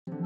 Hello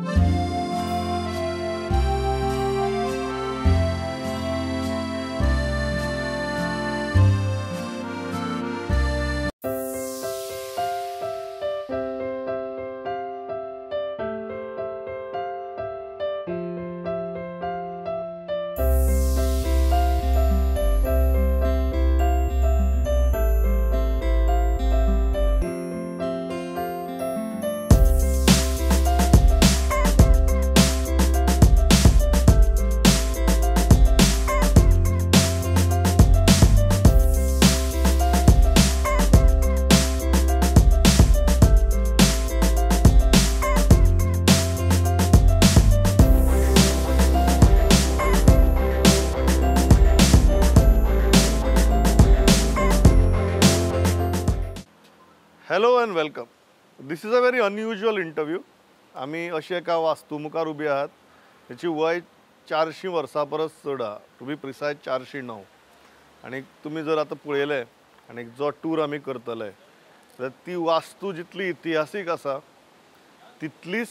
and welcome. This is a very unusual interview. आमी अशे एका वास्तू मुखार उबे आहात तेची वय 400 वर्सां परस चड आहा, टू बी प्रिसायज 409. आनी तुमी जर आतां पळयलें आनी जो टूर आमी करतले जाल्यार ती वास्तू जितली इतिहासीक आसा तितलीच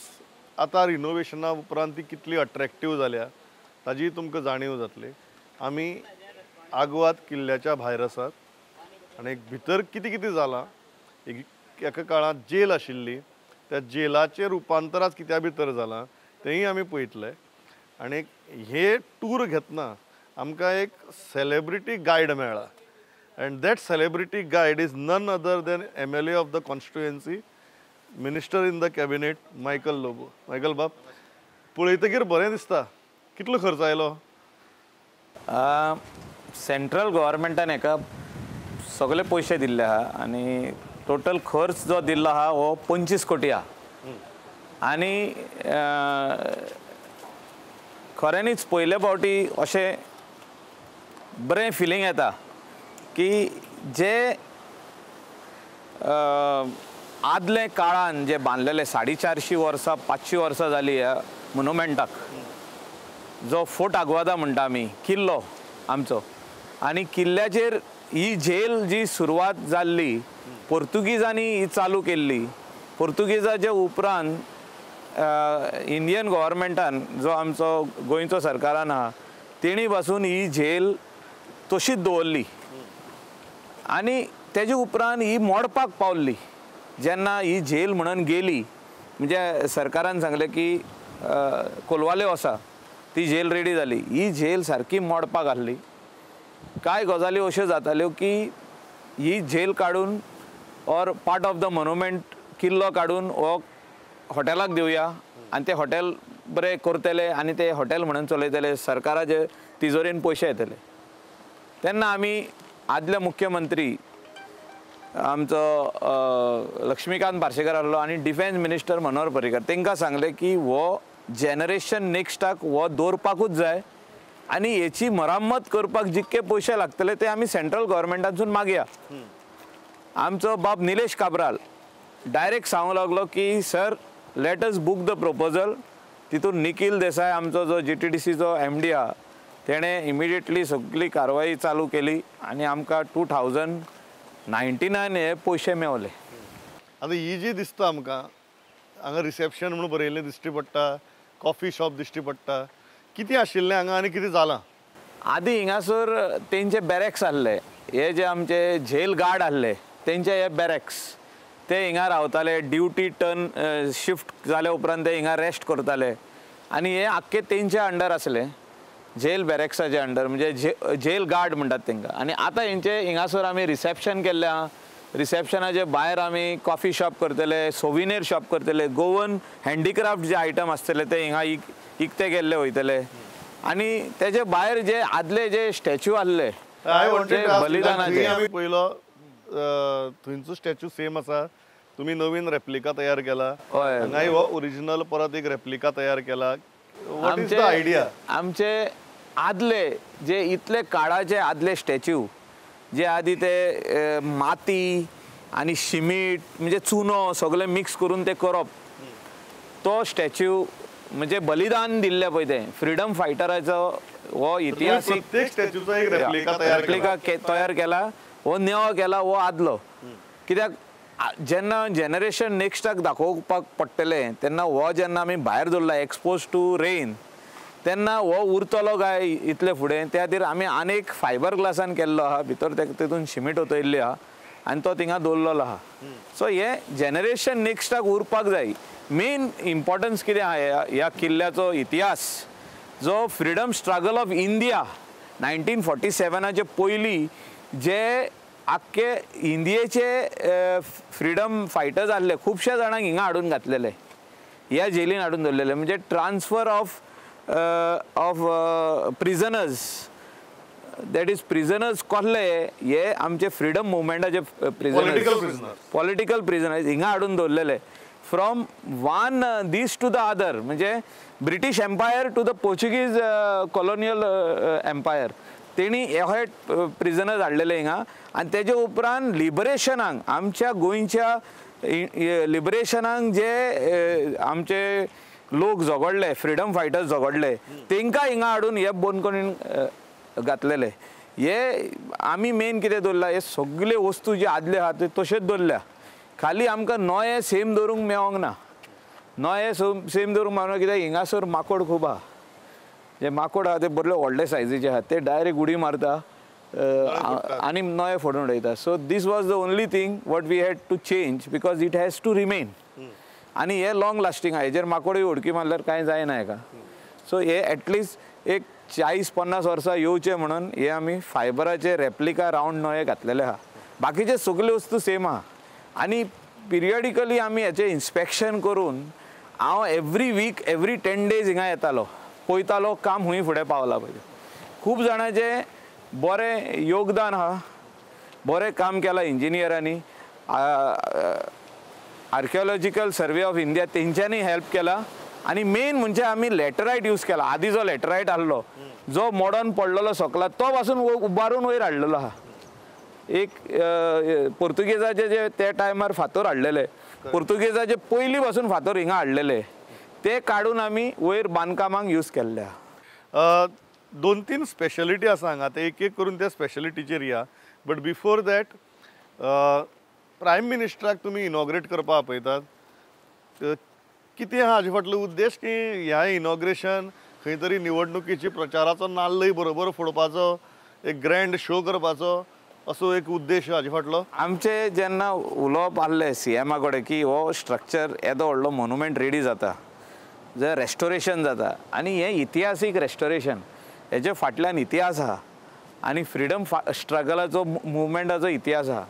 आतां रिनोवेशना उपरांत ती कितली अट्रॅक्टीव जाल्या ताजी तुमकां जाणीव जातली. आमी आगवाद किल्ल्याच्या भायर आसात आनी भितर कितें कितें जालां. एका काळांत जेल आशिल्ली, त्या जेलाचें रुपांतर आज कित्या भितर जालां तेंय आमी पळयतले. आनी हे टूर घेतना आमकां एक सेलेब्रिटी गायड मेळ्ळा and that celebrity guide is none other than MLA of the constituency, minister in the cabinet, Michael Lobo. Michael बाब, पळयतकीर बरें दिसता. कितलो खर्च आयलो? सेंट्रल गव्हर्मेंटान हेका सगळे पयशे दिल्ले आहा आनी टोटल खर्च जो दिल्लो आहा हो 25 कोटी आहा. आनी खऱ्यांनीच पयले फावटी अशें बरें फिलींग येता की जे आदले काळान जे बांदलेले 450 वर्सां 500 वर्सां जाली ह्या मोनुमेंटाक, जो फोर्ट आगवादा म्हणटा आमी, किल्लो आमचो, आनी किल्ल्याचेर ही जेल जी सुरवात जाल्ली पोर्तुगीजांनी ही चालू केल्ली. पोर्तुगीजाच्या उपरांत इंडियन गव्हर्मेंटान जो आमचो गोंयचो सरकारान आहा तेणी पासून ही जेल तशीच दवरली आनी तेजे उपरांत ही मोडपाक पावल्ली. जेन्ना ही जेल म्हणून गेली म्हणजे सरकारान सांगलें की कोलवाले आसा ती जेल रेडी जाली, ही जेल सारकी मोडपाक आहली. कांय गजाली अश्यो जाताल्यो की ही जेल काडून or part of the monument किल्लो काडून हो हॉटेलाक दिवया आनी ते हॉटेल बरें करतले आनी ते हॉटेल म्हणून चलयतले, सरकाराचे तिजोरेन पयशे येतले. तेन्ना आमी आदले मुख्यमंत्री आमचो लक्ष्मीकांत पार्सेकर आहलो आनी डिफेन्स मिनिस्टर मनोहर पर्रीकर तांकां सांगलें की हो जेनरेशन नेक्स्टाक हो दवरपाकूच जाय आनी हेची मरम्मत करपाक जितके पयशे लागतले ते आमी सेंट्रल गव्हर्मेंटांतसून मागया. आमचो बाब निलेश काब्राल डायरेक्ट सांगूंक लागलो की sir let us book the proposal. तितून निखील देसाय आमचो जो GTDCचो MD आहा तेणें इमिडिएटली सगळी कारवाई चालू केली आनी आमकां 2099 हे पयशे मेवले. आतां ही जी दिसता आमकां हांगा रिसेप्शन म्हणून बरयल्लें दिश्टी पडटा, कॉफी शॉप दिश्टी पडटा, कितें आशिल्लें हांगा आनी कितें जालां? आदी हिंगासर तेंचे बॅरेक्स आहले, हे जे आमचे जेल गार्ड आहले तेंचे हे बॅरेक्स, ते हिंगा रावताले. ड्युटी टर्न शिफ्ट जाल्या उपरांत ते हिंगा रेस्ट करताले आनी हे आख्खे तेंचे अंडर आसले, जेल बॅरेक्साचे अंडर, म्हणजे जेल गार्ड म्हणटात तेंकां. आनी आतां हेंचे हिंगासर आमी रिसेप्शन केल्लें आहा. रिसेप्शनाचे भायर आमी कॉफी शॉप करतले, सोविनेर शॉप करतले, गोवन हँडीक्राफ्ट जे आयटम आसतले ते हिंगा इकते केल्ले वयतले. आनी तेजे भायर जे आदले जे स्टॅच्यू आहले ते बलिदानाचे, आमी पयलो थंयचो स्टॅच्यू सेम आसा, तुमी नवीन रेप्लिका तयार केला. हांगाय हो ओरिजिनल परत एक रेप्लिका तयार केला. What is the idea? आमचे आदले जे इतले काळाचे आदले स्टॅच्यू जे आदी ते माती आनी शिमीट म्हणजे चुनो सगळें मिक्स करून ते करप, तो स्टॅच्यू म्हणजे बलिदान दिल्लें पळय तें फ्रिडम फायटराचो हो इतिहासीक रेप्लिका तयार केला, हो नेवो केला, हो आदलो. कित्याक जेन्ना जनरेशन नेक्स्टाक दाखोवपाक पडटलें तेन्ना हो जेन्ना आमी भायर दवरला एक्सपोज टू रेन तेन्ना हो उरतलो काय इतले फुडें, त्या खातीर आमी आनीक फायबर ग्लासान केल्लो आहा, भितर तेतून शिमीट ओतयल्ली आहा आनी तो थिंगा दवरलेलो आहा. सो हे जनरेशन नेक्स्टाक उरपाक जाय. मेन इम्पॉर्टन्स कितें आहा ह्या किल्ल्याचो इतिहास जो फ्रिडम स्ट्रगल ऑफ इंडिया 1947 पयलीं जे आख्खे इंडियेचे फ्रिडम फायटर्स आहले खुबशे जाणांक हिंगा हाडून घातलेले, ह्या जेलीन हाडून दवरलेले. म्हणजे transfer of prisoners, that is prisoners कसले हे आमचे फ्रिडम मुवमेंटाचे प्रिजनर्स, पॉलिटिकल प्रिजनर्स हिंगा हाडून दवरलेले. From one this to the other, म्हणजे British empire to the Portuguese colonial empire, तेणी हे प्रिजनर्स हाडलेले हिंगा. आनी तेजे उपरांत लिबरेशनाक आमच्या गोंयच्या लिबरेशनाक जे आमचे लोक झगडले, फ्रिडम फायटर्स झगडले, तेंकां हिंगा हाडून हे बंदखणीन घातलेले. हे आमी मेन कितें दवरला, हे सगळे वस्तू जे आदले आहा ते तशेंच दवरल्या. खाली आमकां नये सेम दवरूंक मेळोंक ना, नये सेम दवरूंक मेळना कित्याक हिंगासर माकोड खूब आहा. जे माकोड आहा ते बरे व्हडले सायजीचे आहा, ते डायरेक्ट उडी मारता आनी नये फोडून उडयता. So this was the only thing what we had to change because it has to remain. आनी हे लॉंग लास्टींग आहा, हेजेर माकोडूय उडकी मारल्यार कांय जायना हेका. सो हे एटलिस्ट एक 40-50 वर्सां येवचे म्हणून हे आमी फायबराचे रेप्लिका रावंड नये घातलेले आहा. बाकीचे सगळे वस्तू सेम आहा. आनी पिरियडिकली आमी हेचें इन्स्पेक्शन करून हांव एवरी वीक एवरी 10 डेज हिंगा येतालो, पळयतालो काम खूंय फुडें पावलां पळय. खूब जाणांचें बरें योगदान आहा, बरें काम केलां इंजिनियरांनी, आर्किओलॉजिकल सर्वे ऑफ इंडिया तेंच्यांनी हेल्प केला. आनी मेन म्हणजे आमी लॅटरायट यूज केला. आदी जो लॅटरायट आहलो जो मोडोन पडलेलो सकला तो पासून उबारून वयर हाडलेलो आहा. एक पोर्तुगेजाचे जे त्या टायमार फातोर हाडलेले, पोर्तुगेजाचे पयलीं पासून फातोर हिंगा हाडलेले, ते काडून आमी वयर बांदकामाक यूज केल्ले आहा. 2-3 स्पेशलिटी आसा हांगा, ते एक एक करून त्या स्पेशलिटीचेर या. बट बिफोर that prime मिनिस्टराक तुमी इनॉग्रेट करपाक आपयतात, कितें आहा हाजे फाटलो उद्देश की ह्या इनॉग्रेशन खंय तरी निवडणुकीची प्रचाराचो नाल्लय बरोबर फोडपाचो, एक ग्रँड शो करपाचो असो एक उद्देश हाजे फाटलो? आमचे जेन्ना उलोवप आहलें सीएमा कडेन की हो स्ट्रक्चर येदो व्हडलो मोनुमेंट रेडी जाता, जे रेस्टोरेशन जाता आनी हें इतिहासीक रेस्टोरेशन, हेजे फाटल्यान इतिहास आहा आनी फ्रिडम स्ट्रगलाचो मुवमेंटाचो इतिहास आहा.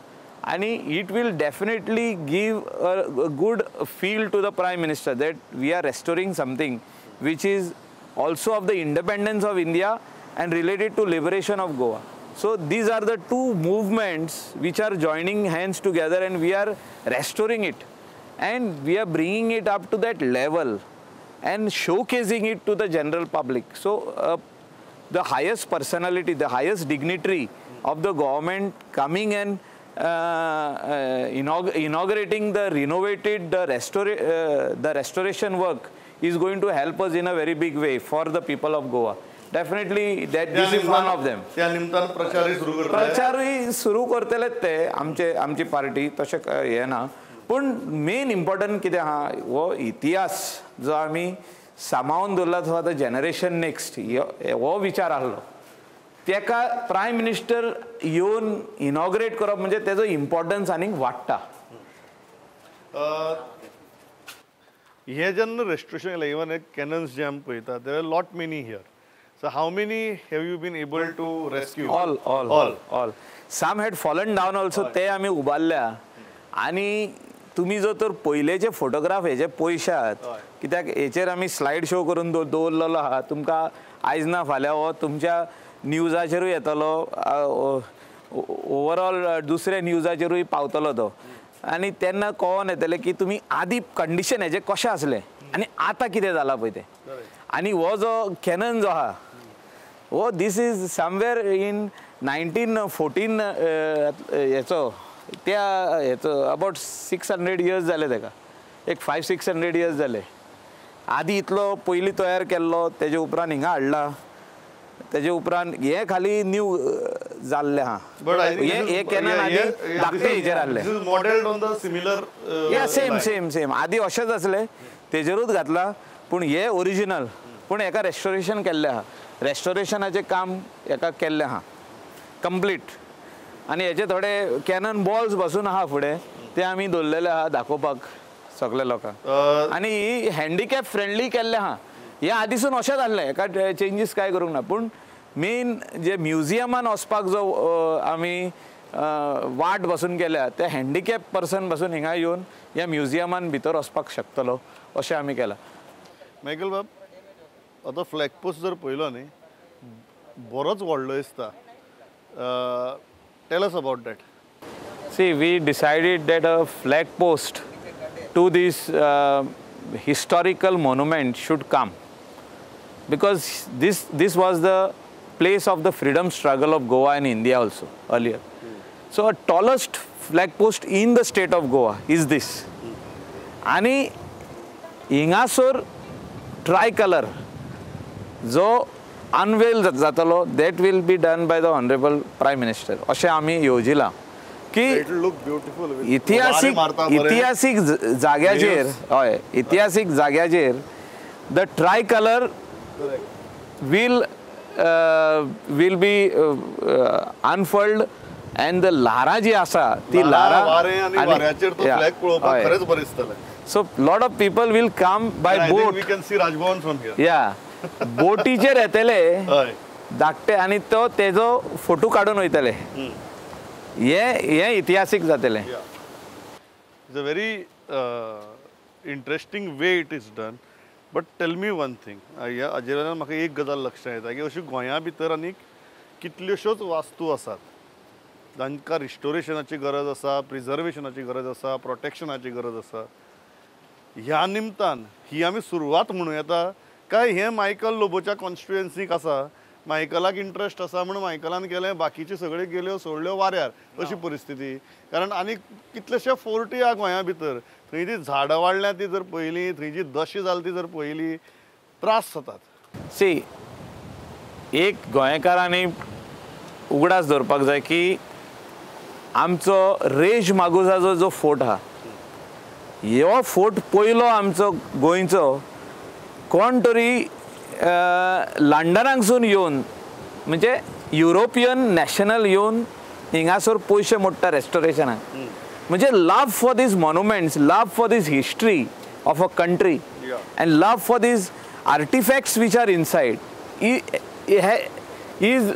आनी it will definitely give a good feel to the prime minister that we are restoring something which is also of the independence of India and related to liberation of Goa. So these are the two movements which are joining hands together and we are restoring it and we are bringing it up to that level and showcasing it to the general public. So the highest personality, the highest dignitary of the government coming and inaugurating the renovated, the restoration work is going to help us in a very big way for the people of Goa. Definitely that this is one of them. त्या निमतान प्रचारय सुरू करतले, प्रचारूय सुरू करतले ते आमचे आमची party तशें हें ना, पूण मेन इम्पॉर्टंट कितें आहा हो इतिहास जो आमी सांबाळून दवरला तो आतां जनरेशन नेक्स्ट हो विचार आहलो तेका प्रायम मिनिस्टर येवन इनॉग्रेट करप म्हणजे तेजो इम्पॉर्टन्स आनीक वाडटा. हे जेन्ना रेस्टोरेशन केलें, इवन एक कॅनन्स जे आमी पळयता, there are lot many here. So how many have you been able to rescue? All, all, all, all. Some had fallen down also. ते आमी उबारल्या. आनी तुमी जर तर पयलेचे फोटोग्राफ हेजे पळयशात, कित्याक हेचेर आमी स्लायड शो करून दवरलेलो आहा, तुमकां आयज ना फाल्यां हो तुमच्या न्यूजाचेरूय येतलो, ओवरऑल दुसऱ्या न्यूजाचेरूय पावतलो तो. आनी तेन्ना कळोन येतलें की तुमी आदी कंडिशन हेजें कशें आसलें आनी आतां कितें जालां पळय तें. आनी हो जो कॅनन जो आहा हो this is somewhere in 1914 हेचो त्या हेचो अबावट 600 इयर्स जाले तेका, एक 500-600 इयर्स जाले. आदी इतलो पयलीं तयार केल्लो, तेजे उपरांत हिंगा हाडला. तेजे उपरांत हे खाली न्यू जाल्लें आहा. हे कॅनन आदी धाकटे हेजेर आहले, modelled on the similar, same same same आदी अशेंच आसलें तेजेरूच घातला, पूण हे ओरिजिनल. पूण हेका रेस्टोरेशन केल्लें आहा, रेस्टोरेशनाचें काम हेका केल्लें आहा कंप्लीट. आनी हेचे थोडे कॅनन बॉल्स बसून आहा फुडें, ते आमी दवरलेले आहा दाखोवपाक सगल्या लोकांक. आनी ही हँडिकॅप फ्रेंडली केल्लें आहा, हे आदीसून अशेंच आहलें, हेका चेंजीस कांय करूंक ना. पूण मेन जे म्युजियमान वचपाक जो आमी वाट बसून केल्या, ते हँडिकॅप पर्सन बसून हिंगा येवन ह्या म्युजियमान भितर वचपाक शकतलो अशें आमी केलां. मायकल बाब, आतां फ्लॅग पोस्ट जर पळयलो न्ही, बरोच व्हडलो दिसता. Tell us about that. See, we decided that a flag post to this historical monument should come, because this was the place of the freedom struggle of Goa and India also earlier. So a tallest flag post in the state of Goa is this. आनी हिंगासर try colour जो unwell जातलो, that will be done by the honourable prime minister अशें आमी येवजिलां की इतिहासीक इतिहासीक जाग्याचेर, हय इतिहासीक जाग्याचेर the tri colour will be unfurled and the ल्हारां जी आसा ती ल्हारां. So lot of people will come by boat. We can see Raj Bhavan from here. या बोटीचेर येतले धाकटे आनी तो तेजो फोटो काडून वयतले, हे हे इतिहासीक जातलें. It's a very interesting way it is done. But tell me one thing, ह्या हाजे वयल्यान म्हाका एक गजाल लक्षांत येता की अश्यो गोंया भितर आनीक कितल्योश्योच वास्तू आसात जांकां रिस्टोरेशनाची गरज आसा, प्रिजर्वेशनाची गरज आसा, प्रोटेक्शनाची गरज आसा. ह्या निमतान ही आमी सुरवात म्हणूं येता काय हें मायकल लोबोच्या कॉन्स्टिट्युएन्सीक आसा, मायकलाक इंट्रस्ट आसा म्हणून मायकलान केलें, बाकीच्यो सगळ्यो गेल्यो सोडल्यो वाऱ्यार अशी परिस्थिती? कारण आनीक कितलेशे फोर्टी आहा गोंया भितर, थंय ती झाडां वाडल्या ती जर पळयली, थंय जी दशी जाली ती जर पळयली, त्रास जातात. सी, एक गोंयकारांनी उगडास दवरपाक जाय की आमचो रेज मागुजाचो जो फोर्ट आहा, हो फोर्ट पयलो आमचो गोंयचो कोण तरी लंडनाकसून येवन, म्हणजे युरोपियन नॅशनल येवन हिंगासर पयशे मोडटा रेस्टोरेशनाक. म्हणजे love for these monuments, love for this history of a country and love for these artifacts which are inside is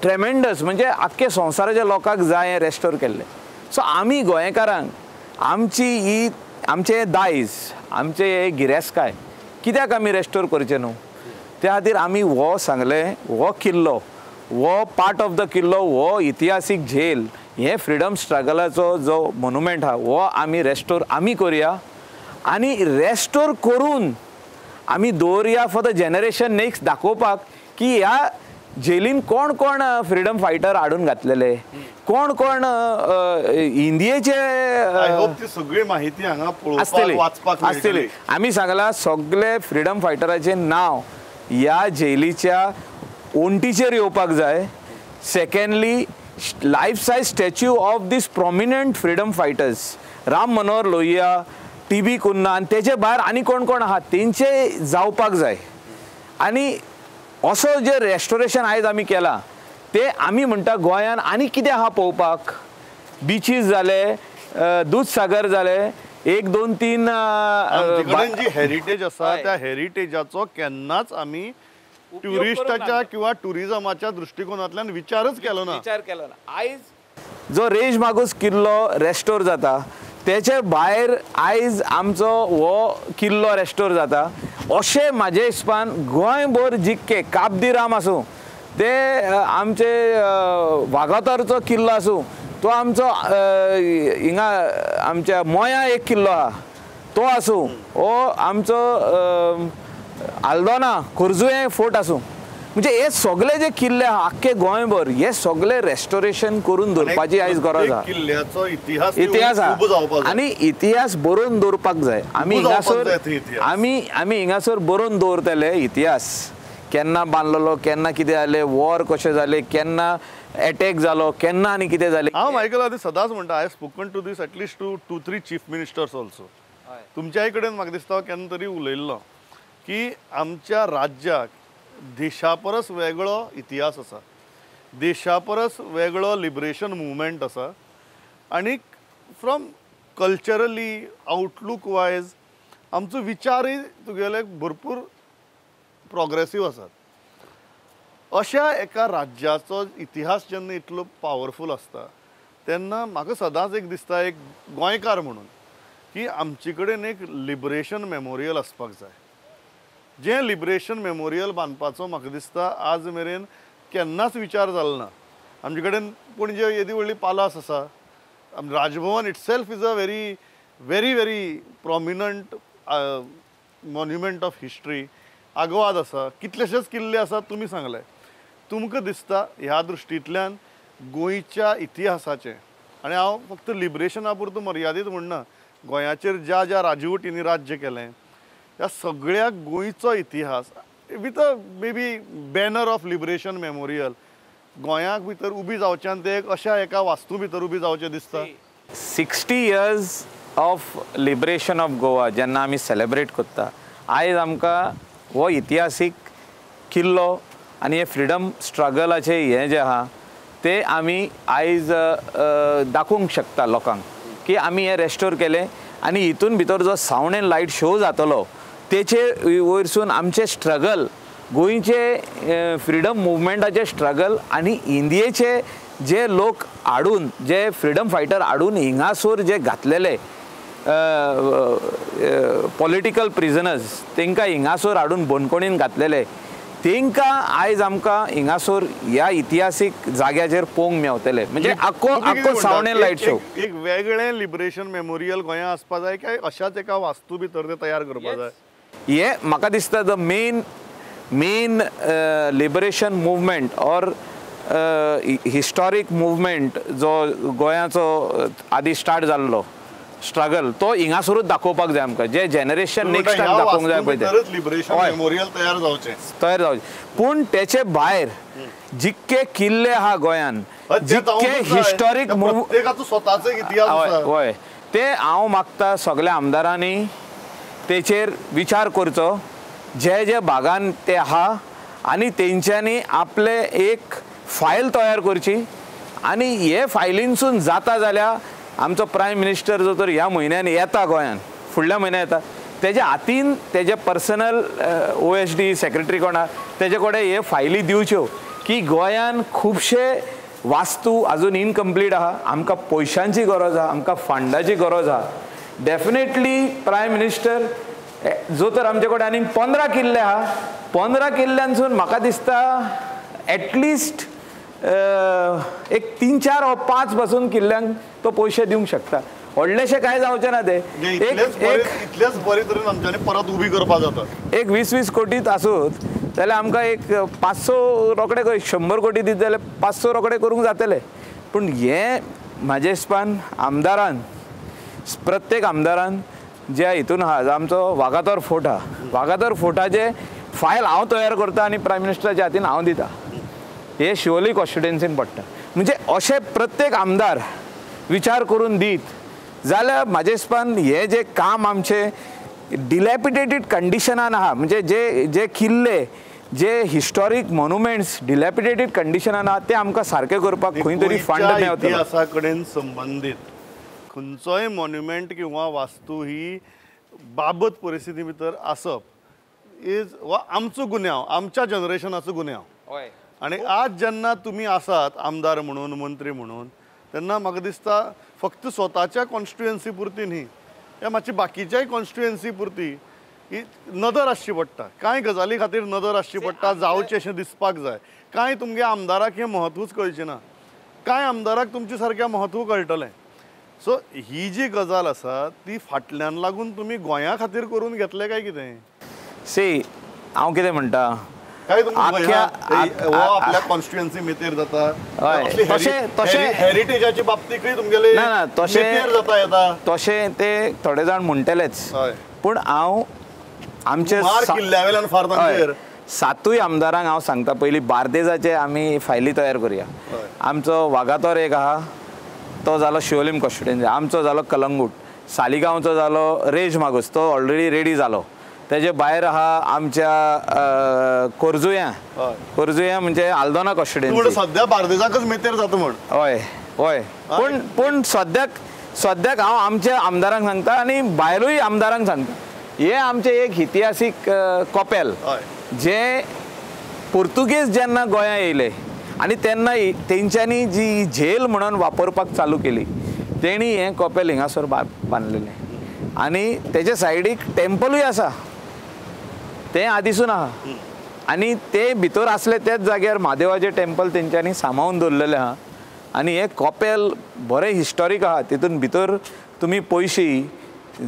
tremendous. म्हणजे आख्खे संवसाराच्या लोकांक जाय हें रेस्टोर केल्लें. सो आमी गोंयकारांक आमची ही आमचें दायज, आमचें हें गिरेस्तकाय कित्याक आमी रेस्टोर करचें न्हू? त्या खातीर आमी हो सांगलें, हो किल्लो, हो पार्ट ऑफ the किल्लो, हो इतिहासीक झेल, हे फ्रिडम स्ट्रगलाचो जो मोनुमेंट आहा हो आमी रेस्टोर आमी करुया आनी रेस्टोर करून आमी दवरुया फॉर the generation next, दाखोवपाक की ह्या जेलीन कोण कोण फ्रिडम फायटर हाडून घातलेले, कोण कोण इंडियेचे सगळी माहिती हांगा आसतली आसतली. आमी सांगला सगळे फ्रिडम फायटराचें नांव ह्या जेलीच्या ओंटीचेर येवपाक जाय. Secondly, life size statue of these prominent freedom fighters, Ram Manohar Lohia, T B Cunha आनी तेजे भायर आनी कोण कोण आहा तेंचे जावपाक जाय. आनी असो जे रेस्टोरेशन आयज आमी केलां ते आमी म्हणटा गोंयान आनी कितें आहा पळोवपाक, बिचीस जाले, दूदसागर जाले, 1 2 3 जी हेरिटेज आसा त्या हेरिटेजाचो केन्नाच आमी ट्युरिस्टाच्या किंवा टुरिजमाच्या दृष्टिकोनांतल्यान विचारच केलो ना, विचार केलो ना. आयज जो रेज मागूस किल्लो रेस्टोर जाता तेचे भायर आयज आमचो हो किल्लो रेस्टोर जाता अशें म्हाजे हिसपान गोंयभर जितके काबदीराम आसूं, ते आमचे वागातोरचो किल्लो आसूं, तो आमचो हिंगा आमच्या मोया एक किल्लो आहा तो आसूं, हो आमचो आल्दोना खोर्जुवें फोर्ट आसूं, म्हणजे हे सगळे जे किल्ले आहा आख्खे गोंयभर हे सगळे रेस्टोरेशन करून दवरपाची आयज गरज आहा. किल्ल्याचो इतिहास इतिहास आहा आनी इतिहास बरोवन दवरपाक जाय. आमी हिंगासर आमी आमी हिंगासर बरोवन दवरतले इतिहास केन्ना बांदलेलो, केन्ना कितें जालें, वॉर कशें जालें, केन्ना एटॅक जालो, केन्ना आनी कितें जालें. हांव मायकल आदी सदांच म्हणटा, I spoken to this at least to 2-3 chief ministers also. तुमच्याय कडेन म्हाका दिसता केन्ना तरी उलयल्लो की आमच्या राज्याक देशा परस वेगळो इतिहास आसा, देशा परस वेगळो लिबरेशन मुवमेंट आसा आनी फ्रॉम कल्चरली आउटलूक वायज आमचो विचारय तुगेले भरपूर प्रोग्रेसीव आसात. अशा एका राज्याचो इतिहास जेन्ना इतलो पावरफूल आसता तेन्ना म्हाका सदांच एक दिसता एक गोंयकार म्हणून की आमचे कडेन एक लिबरेशन मेमोरियल आसपाक जाय. जें लिबरेशन मेमोरियल बांदपाचो म्हाका दिसता आज मेरेन केन्नाच विचार जालो ना. आमचे कडेन पणजे येदी व्हडली पालास आसा, Raj Bhavan itself is a very very very prominent monument of history. Aguada आसा, कितलेशेच किल्ले आसात तुमी सांगले. तुमकां दिसता ह्या दृश्टींतल्यान गोंयच्या इतिहासाचें, आनी हांव फक्त लिबरेशना पुरतो मर्यादीत म्हणना, गोंयाचेर ज्या ज्या राजवटींनी राज्य केलें ह्या सगळ्या गोंयचो इतिहास with a maybe banner of liberation memorial गोंयाक भितर उबी जावच्यान ते एक अशा एका वास्तू भितर उबी जावचें दिसता. 60 years of liberation of Goa जेन्ना आमी सेलेब्रेट करता, आयज आमकां हो इतिहासीक किल्लो आनी हे फ्रिडम स्ट्रगलाचे हें जें आहा ते आमी आयज दाखोवंक शकता लोकांक की आमी हें रेस्टोर केलें आनी हितून भितर जो सावंड एंड लायट शो जातलो तेचे वयरसून आमचें स्ट्रगल, गोंयचे फ्रिडम मुवमेंटाचे स्ट्रगल आनी इंडियेचे जे लोक हाडून, जे फ्रिडम फायटर हाडून हिंगासर जे घातलेले पॉलिटिकल प्रिजनर्स, तांकां हिंगासर हाडून बंदखणीन घातलेले, तांकां आयज आमकां हिंगासर ह्या इतिहासीक जाग्याचेर पळोवंक मेवतले. म्हणजे आख्खो आख्खो सावंड एंड लायट शो एक वेगळें लिबरेशन मेमोरियल गोंया आसपा जाय काय अशाच एका वास्तू भितर ते तयार करपा जाय? हे म्हाका दिसता the main main liberation movement or historic movement जो गोंयाचो आदी स्टार्ट जाल्लो स्ट्रगल तो हिंगासरूच दाखोवपाक जाय आमकां, जे जनरेशन नेक्स्ट टायम दाखोवंक जाय पळय तें लिबरेशन मेमोरियल तयार जावचें, तयार जावचें. पूण तेचे भायर जितके किल्ले आहा गोंयान, जितके हिस्टॉरीक स्वताचो इतिहास, हय, ते हांव मागता सगळ्या आमदारांनी तेचेर विचार करचो, जे जे भागान ते आहा आनी तेंच्यांनी आपले एक फायल तयार करची आनी हे फायलीनसून जाता जाल्यार आमचो प्रायम मिनिस्टर जो तर ह्या म्हयन्यान येता गोंयान, फुडल्या म्हयन्यान येता, तेज्या हातीन तेजे पर्सनल OSD secretary कोण आहा तेजे कडेन हे फायली दिवच्यो की गोंयान खुबशे वास्तू अजून इनकम्प्लीट आहा, आमकां पयशांची गरज आहा, आमकां फंडाची गरज आहा. डेफिनेटली प्रायम मिनिस्टर जो तर आमचे कडेन आनीक 15 किल्ले आहा, 15 किल्ल्यांसून म्हाका दिसता एटलिस्ट एक 3-4 वा 5 पासून किल्ल्यांक तो पयशे दिवंक शकता. व्हडलेशें कांय जावचें ना ते, इतलेच बरे तरेन आमच्यांनी परत उबी करपाक जाता. एक 20-20 कोटीत आसूत जाल्यार आमकां एक 500 रोखडे, 100 कोटी दित जाल्यार 500 रोखडे करूंक जातले. पूण हें म्हाजे हिसपान आमदारान, प्रत्येक आमदारान ज्या हितून आहा, आमचो वागातोर फोर्ट आहा, वागातोर फोर्टाचे फायल हांव तयार करता आनी प्रायम मिनिस्टराच्या हातीन हांव दिता, हे शिवोली कॉन्स्टिट्युएन्सीन पडटा. म्हणजे अशें प्रत्येक आमदार विचार करून दीत जाल्यार म्हाजे हिसपान हें जें काम आमचें डिलॅपिडेटेड कंडिशनान आहा, म्हणजे जे जे किल्ले, जे हिस्टॉरीक मोन्युमेंट्स डिलॅपिडेटेड कंडिशनान आहा ते आमकां सारकें करपाक खंय तरी फंड मेळटा. इतिहासा कडेन संबंदीत खंयचोय मोन्युमेंट किंवा वास्तू ही बाबत परिस्थिती भितर आसप is वा आमचो गुन्यांव, आमच्या जनरेशनाचो गुन्यांव. आनी आज जेन्ना तुमी आसात आमदार म्हणून, मंत्री म्हणून, तेन्ना म्हाका दिसता फक्त स्वताच्या कॉन्स्टिट्युएन्सी पुरती न्ही, ह्या मातशी बाकीच्याय कॉन्स्टिट्युएन्सी पुरती ही नदर आसची पडटा. कांय गजाली खातीर नदर आसची पडटा, जावचें अशें दिसपाक जाय. कांय तुमगे आमदाराक हें म्हत्वूच कळचें ना, कांय आमदाराक तुमचे सारकें म्हत्व कळटलें. सो ही जी गजाल आसा ती फाटल्यान लागून तुमी गोंया खातीर करून घेतले काय कितें? सी, हांव कितें म्हणटा, काय आपल्या कॉन्स्टिट्युएन्सी मेतेर जाता तशें हेरिटेजाच्या बाबतीकय तुमगेले ना तशें जाता येता तशें ते थोडे जाण म्हणटलेच, पूण हांव आमचे किल्ल्या वयल्यान फार तांचेर सातूय आमदारांक हांव सांगता पयलीं बार्देजाचे आमी फायली तयार करुया. आमचो वागातोर एक आहा तो जालो शिवोलीम कॉन्स्टिट्युएन्सी, आमचो जालो कलंगूट, सालिगांवचो जालो रेज मागूस तो ऑलरेडी रेडी जालो. तेजे भायर आहा आमच्या खोर्जुया, खोर्जुया म्हणजे आल्दोना कॉन्स्टिट्युएन्सी. सद्या बार्देजाकच मेतेर जाता म्हण. हय हय, पूण पूण सद्याक सद्याक हांव आमच्या आमदारांक सांगता आनी भायरूय आमदारांक सांगता, हे आमचें एक इतिहासीक कपेल जे पुर्तुगेज जेन्ना गोंया येयले आनी तेन्ना तेंच्यांनी जी झेल म्हणून वापरपाक चालू केली तेणी हें कपेल हिंगासर बांदलेलें आनी तेजे सायडीक टेम्पलूय आसा, तें आदिसून आहा आनी ते भितर आसले त्याच जाग्यार म्हादेवाचें टेम्पल तेंच्यांनी सांबाळून दवरलेलें आहा. आनी हें कपेल बरें हिस्टॉरीक आहा, तितून भितर तुमी पयशी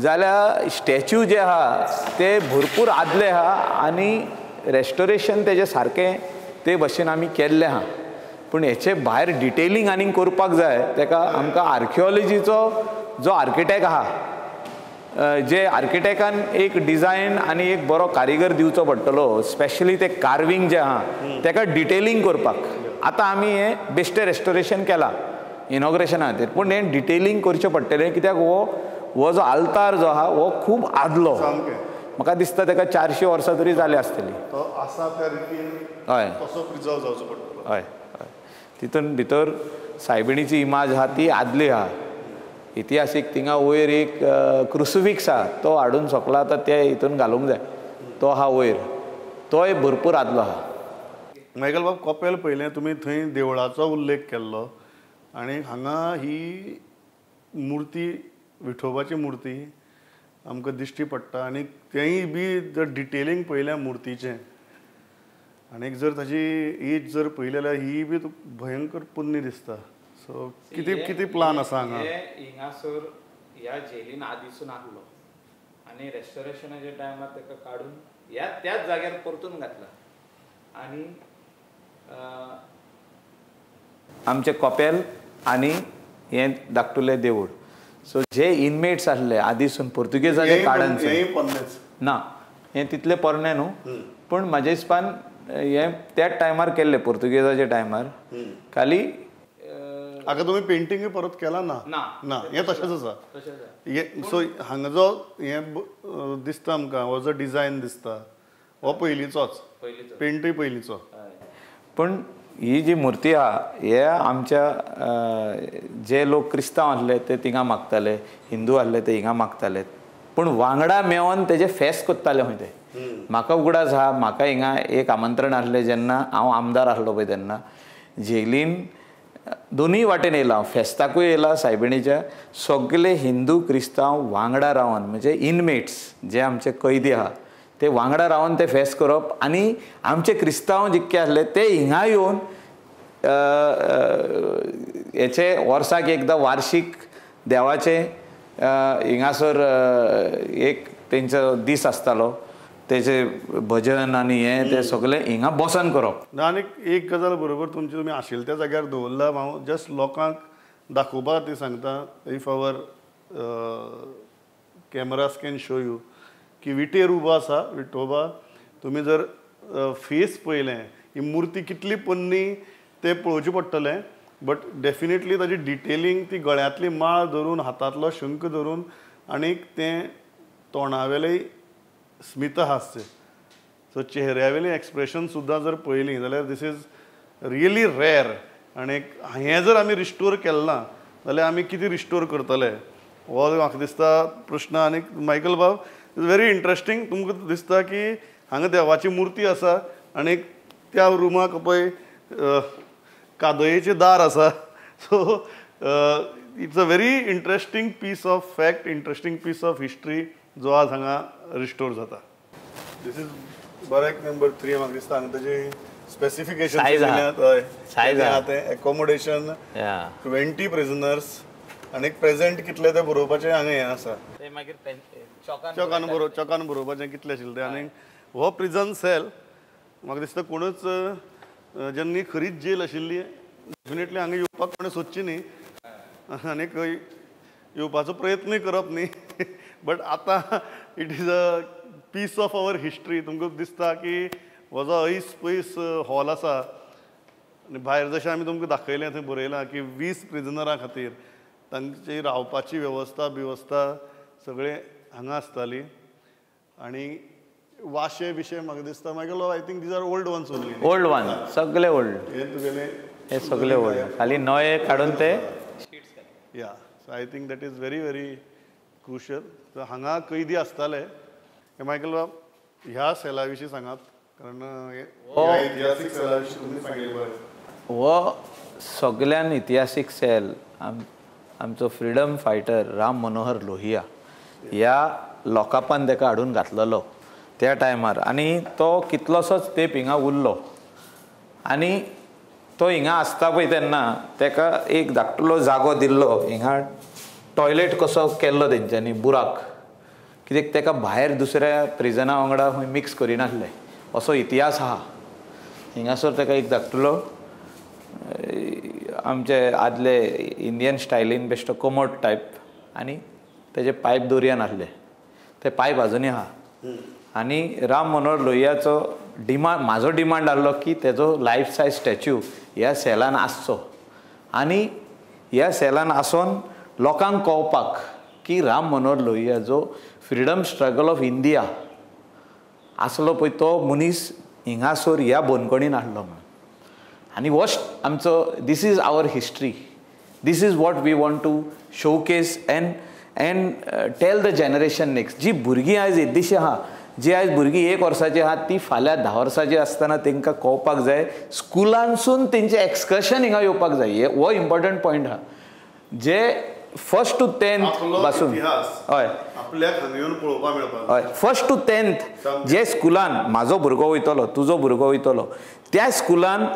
जाल्यार स्टॅच्यू जे आहा ते भरपूर आदले आहा आनी रेस्टोरेशन तेजें सारकें ते भशेन आमी केल्लें आहा. पूण हेचे भायर डिटेलिंग आनीक करपाक जाय, तेका आमकां आर्किओलॉजीचो जो आर्किटेक्ट आहा, जे आर्किटेक्टान एक डिजायन आनी एक बरो कारिगर दिवचो पडटलो, स्पेशली ते कार्विंग जें आहा तेका डिटेलिंग करपाक. आतां आमी हें बेश्टें रेस्टोरेशन केलां इनॉग्रेशना खातीर, पूण हें डिटेलिंग करचें पडटलें कित्याक हो हो जो आल्तार जो आहा हो खूब आदलो, म्हाका दिसता तेका 400 वर्सां तरी जाली आसतली. आसा त्या रितीन हय तसो प्रिजर्व जावचो पडटलो. हय हय, तितून भितर सायबिणीची इमाज आहा ती आदली आहा इतिहासीक. थिंगा वयर एक क्रुसिफिक्स आहा तो हाडून सोकला आतां ते हितून घालूंक जाय, तो आहा वयर, तोय भरपूर आदलो आहा. मायकल बाब, कपेल पळयलें तुमी, थंय देवळाचो उल्लेख केल्लो आनी हांगा ही मुर्ती विठोबाची मुर्ती आमकां दिश्टी पडटा आनी तेंय बी जर डिटेलिंग पळयल्या मुर्तीचें आनी जर ताजी एज जर पळयली जाल्यार ही बी भयंकर पोन्नी दिसता. सो कितें कितें प्लान आसा हांगा? हिंगासर ह्या झेलीन आदिसून आहलो आनी रेस्टोरेशनाच्या टायमार ताका काडून ह्या त्याच जाग्यार परतून घातला आनी आमचें कपेल आनी हें धाकटुलें देवूळ. सो जे इनमेट्स आसले आदीसून पुर्तुगेजाचे काडन ना, हें तितलें पोरणें न्हू, पूण म्हाज्या हिसपान हें त्याच टायमार केल्लें पुर्तुगेजाच्या टायमार. खाली आतां तुमी पेंटिंगूय परत केलां? ना ना, हें तशेंच आसा. सो हांगा जो हें दिसता आमकां, हो जो डिजायन दिसता हो पयलींचोच, पेंटूय पयलींचो. पूण ही जी मुर्ती आहा हे आमच्या जे लोक क्रिस्तांव आसले ते थिंगा मागताले, हिंदू आसले ते हिंगा मागताले, पूण वांगडा मेळोन तेजे फेस्त करताले खंय ते. म्हाका उगडास आहा, म्हाका हिंगा एक आमंत्रण आसलें जेन्ना हांव आमदार आसलो पळय तेन्ना, झेलीन दोनूय वाटेन येयला हांव, फेस्ताकूय येयला सायबिणीच्या, सगळे हिंदू क्रिस्तांव वांगडा रावन, म्हणजे इनमेट्स जे आमचे कैदी आहा ते वांगडा रावन ते फेस्त करप आनी आमचे क्रिस्तांव जितके आसले ते हिंगा येवन हेचे वर्साक एकदां वार्शीक देवाचे हिंगासर एक तेंचो दीस आसतालो, तेजे भजन आनी हें तें सगळें हिंगा बसन करप. ना आनी एक गजाल बरोबर तुमची, तुमी आशिल्ले त्या जाग्यार दवरला, हांव जस्ट लोकांक दाखोवपा खातीर सांगता, if our cameras can show you की विटेर उबो आसा विठोबा, तुमी जर फेस पळयलें, ही मुर्ती कितली पोन्नी तें पळोवचें पडटलें, बट डेफिनेटली ताजी डिटेलिंग, ती गळ्यांतली माळ धरून, हातांतलो शंख धरून आनी तें तोंडावेलें स्मितहास्य, सो चेहऱ्यावेलें एक्सप्रेशन सुद्दां जर पळयलीं जाल्यार this is really rare. आनी हें जर आमी रिस्टोर केलें ना जाल्यार आमी कितें रिस्टोर करतले हो म्हाका दिसता प्रश्न. आनी मायकल बाब, it's very interesting, तुमकां दिसता की हांगा देवाची मुर्ती आसा आनी त्या रुमाक पळय कादयेचें दार आसा. So it's a very interesting piece of fact, interesting piece of history जो आज हांगा रिस्टोर जाता. This is barrack number 3. म्हाका दिसता हांगा ताजी स्पेसिफिकेशन तें एकोमोडेशन 20 प्रिजनर्स आनी प्रेजेंट कितले ते बरोवपाचें हांगा हें आसा, चॉकान बरोवपाचें कितलें आशिल्लें तें. आनी हो प्रिजन सेल म्हाका दिसता कोणूच जेन्ना खरीच जेल आशिल्ली डेफिनेटली हांगा येवपाक कोणें सोदची न्ही आनी येवपाचो प्रयत्नूय करप न्ही, बट आतां it is a piece of our history. तुमकां दिसता की हो जो ऐस पयस हॉल आसा आनी भायर जशें आमी तुमकां दाखयलें थंय बरयलां की 20 प्रिजनरां खातीर तांची रावपाची वेवस्था बिवस्था सगळें हांगा आसताली. आनी वाशे बिशे म्हाका दिसता मागीर I think these are old ones only. Old one, सगळे ओल्ड, हे तुगेले हे सगळे ओल्ड, खाली नवे काडून ते. Yeah, so I think that is very very crucial. तर हांगा कैदी आसताले. हे मायकल बाब ह्या सेला विशीं सांगात, कारण इतिहासीक सेला विशीं तुमी सांगिल्लें बरें. हो सगळ्यान इतिहासीक सेल आमचो फ्रिडम फायटर राम मनोहर लोहिया ह्या लॉकापान ताका हाडून घातलेलो त्या टायमार, आनी तो कितलोसोच तेंप हिंगा उरलो. आनी तो हिंगा आसता पळय तेन्ना ताका एक धाकटुलो जागो दिल्लो, हिंगा टॉयलेट कसो केल्लो तेंच्यांनी बुराक, कित्याक ताका भायर दुसऱ्या प्रिजना वांगडा खंय मिक्स करिनासले, असो इतिहास आहा. हिंगासर ताका एक धाकटुलो आमचे आदले इंडियन स्टायलीन बेश्टो कमोड टायप, आनी तेजे पायप दोरयान आसले, ते पायप आजुनूय आहा. आनी राम मनोहर लोहियाचो डिमांड, म्हाजो डिमांड आहलो की तेजो लायफ सायज स्टॅच्यू ह्या सेलान आसचो, आनी ह्या सेलान आसोन लोकांक कळपाक की राम मनोहर लोहिया जो फ्रिडम स्ट्रगल ऑफ इंडिया आसलो पळय तो मनीस हिंगासर ह्या बंदखणीन आहलो म्हणून. आनी हो आमचो, this is our history, this is what we want to showcase and and tell the generation next. जी भुरगीं आयज येद्दीशी आहा, जी आयज भुरगीं 1 वर्साची आहा, ती फाल्यां 10 वर्साची आसतना तांकां कळपाक जाय, स्कुलांसून तेंचें एक्सकर्शन हिंगा येवपाक जाय. हो इम्पॉर्टंट पॉयंट आहा, जे 1st to 10th पासून, हय, हय, 1st to 10th जे स्कुलान म्हाजो भुरगो वयतलो, तुजो भुरगो वयतलो, त्या स्कुलान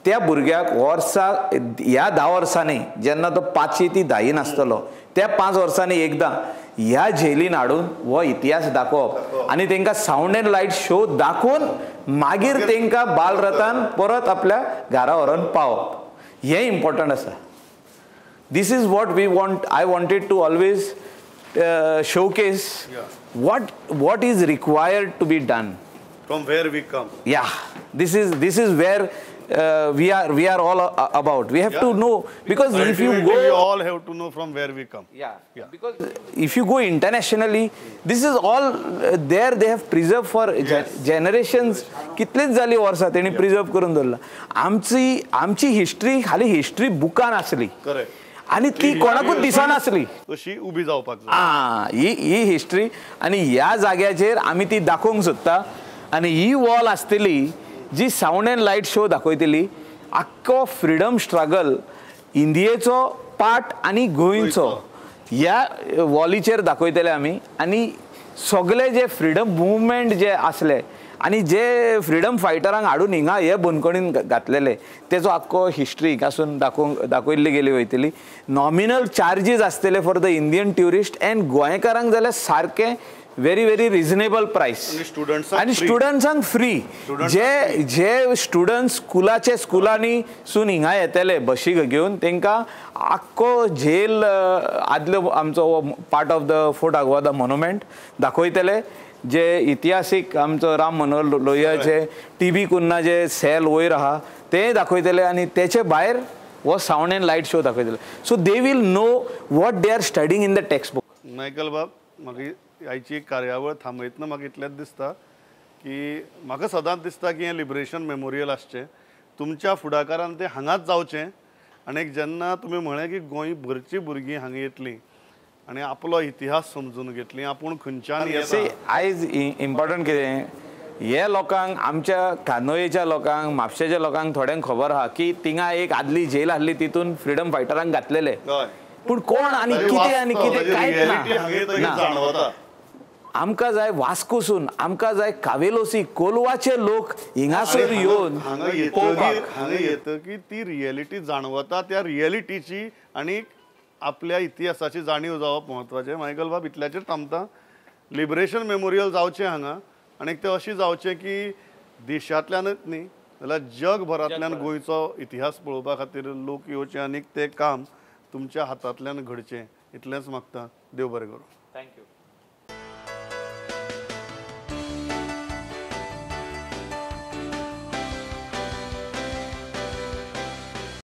त्या भुरग्याक वर्सा ह्या 10 वर्सांनी जेन्ना तो 5वी ती 10वीन आसतलो, त्या 5 वर्सांनी एकदां ह्या जेलीन हाडून हो इतिहास दाखोवप आनी तांकां सावंड एंड लायट शो दाखोवन मागीर तांकां बालरथान परत आपल्या घरा व्हरोन पावप, हें इम्पॉर्टंट आसा. This is what we want. I wanted to always showcase what is required to be done. From where we come. Yeah, this is where we are all about. We have to know, because if you go, we all have to know from where we come. Yeah, yeah. Because if you go internationally, this is all there. They have preserved for generations. कितलीच जाली वर्सां तेणी preserve करून दवरला. आमची आमची history खाली history बुकान आसली. करेक्ट. आनी ती कोणाकूच दिसनासली, अशी उबी जावपाक जाय. आं, ही ही हिस्ट्री आनी ह्या जाग्याचेर आमी ती दाखोवंक सोदता. आनी ही वॉल आसतली जी सावंड एंड लायट शो दाखयतली, आख्खो फ्रिडम स्ट्रगल इंडियेचो पार्ट आनी गोंयचो ह्या वॉलीचेर दाखयतले आमी. आनी सगळे जे फ्रिडम मुवमेंट जे आसले आनी जे फ्रिडम फायटरांक हाडून हिंगा हे बंदखणीन घातलेले तेजो आख्खो हिस्ट्री हिंगासून दाखोवंक दाखयल्ली गेली वयतली. नॉमिनल चार्जीस आसतले for the Indian tourist and गोंयकारांक जाल्यार सारकें व्हेरी व्हेरी रिजनेबल प्रायस, आनी स्टुडंट्सांक फ्री. जे जे स्टुडंट्स स्कुलाचे स्कुलांनी सून हिंगा येतले बशी घेवन तांकां आख्खो जेल आदलो आमचो part of the Fort Aguada monument दाखयतले. जे इतिहासीक आमचो राम मनोहर लोहियाचे टी.बी. कुन्हा जे सेल वयर आहा ते दाखयतले आनी तेचे भायर हो सावंड एंड लायट शो दाखयतले. So they will know what they are studying in the text book. Michael बाब, म्हाका आयची कार्यावळ थांबयतना म्हाका इतलेंच दिसता की म्हाका सदांच दिसता की हें लिबरेशन मेमोरियल आसचें, तुमच्या फुडाकारान तें हांगाच जावचें. आनी जेन्ना तुमी म्हळें की गोंय भरची भुरगीं हांगा येतलीं आनी आपलो इतिहास समजून घेतली, आपूण खंयच्यान येता. आयज इम्पॉर्टंट कितें, हे लोकांक, आमच्या कांदोळेच्या लोकांक, म्हापशेच्या लोकांक थोड्यांक खबर आहा की थिंगा एक आदली जेल आसली, तितून फ्रिडम फायटरांक घातलेले, पूण कोण आनी कितें आनी कितें कांयच ना. आमकां जाय वास्कोसून, आमकां जाय कावेलोसी, कोलवाचे लोक हिंगासर येवन पळोवपाक. हांगा येतकीर ती रियलिटी जाणवता, त्या रियलिटीची आनी आपल्या इतिहासाची जाणीव जावप म्हत्वाचें. मायकल बाब, इतल्याचेर थांबता. लिबरेशन मेमोरियल जावचें हांगा आनी तें अशें जावचें की देशांतल्यानच न्ही जाल्यार जगभरांतल्यान गोंयचो इतिहास पळोवपा खातीर लोक येवचे आनी तें काम तुमच्या हातांतल्यान घडचें, इतलेंच मागता. देव बरें करूं. Thank you.